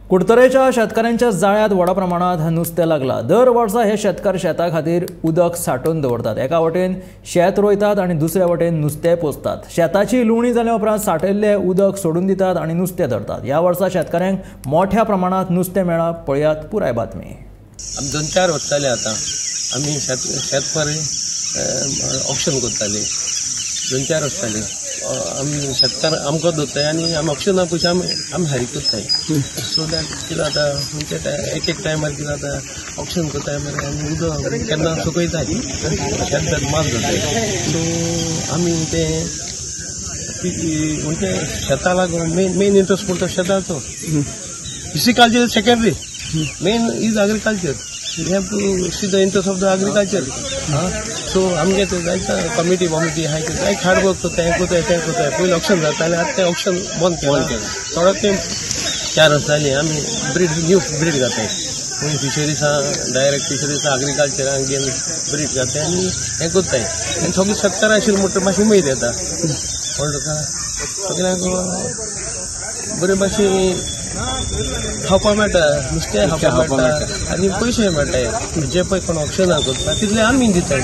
कुडतरेच्या शेतकारांच्या जाळ्यांत व्हडा प्रमाणात नुस्तें लागलां. दर वर्सा हे शेतकार शेता खातीर उदक सांठोवन दवरतात. एका वटेन शेत रोयतात आनी दुसऱ्या वटेन नुस्तें पोसतात. शेताची लुवणी जाल्या उपरांत सांठयल्लें उदक सोडून दितात आनी नुस्तें धरतात. ह्या वर्सा शेतकारांक मोठ्या प्रमाणात नुस्तें मेळ्ळां. पळयात पुराय बातमी. आमी 2-4 वर्सां जालीं आतां आमी शेत परे ऑक्शन करताले. 2-4 वर्सां जालीं आमी शेतकार आमकां दवरताय आनी आमी ऑक्शना पयशे आमी फारीक करताय. सो that कितें जाता म्हणजे एक एक टायमार कितें जाता ऑक्शन करताय मरे आनी उदक केन्ना सुकयताय शेत मात जाताय. सो आमी तें म्हणजे शेता लागून मेन इंट्रस्ट म्हणटा शेताचो. Pisciculture is secondary, main is agriculture. We have to see the interest of the agriculture. So आमगे ते जायते कमिटी वमिटी आहाय ते जायते हार्ड वर्क करताय, हें करताय तें करताय. पयलीं ऑक्शन जातालें, आतां तें ऑक्शन बंद केलां. थोडो तें 4 वर्सां जालीं आमी ब्रीड न्यू ब्रीड घाताय. खंय फिशरीजां डायरेक्ट फिशरीजां एग्रीकल्चरान घेवन ब्रीड घाताय आनी हें करताय. आनी सगळीं शेतकारां आशिल्लीं म्हणटकीर मातशी उमेद येता. कळ्ळें तुका? सगळ्यांक बरे भाशेन खावपाक मेळटा, नुस्तें खावपाक मेळटा आनी पयशे मेळटाय. जे पळय कोण ऑक्शनां करता तितले आमी दिताय.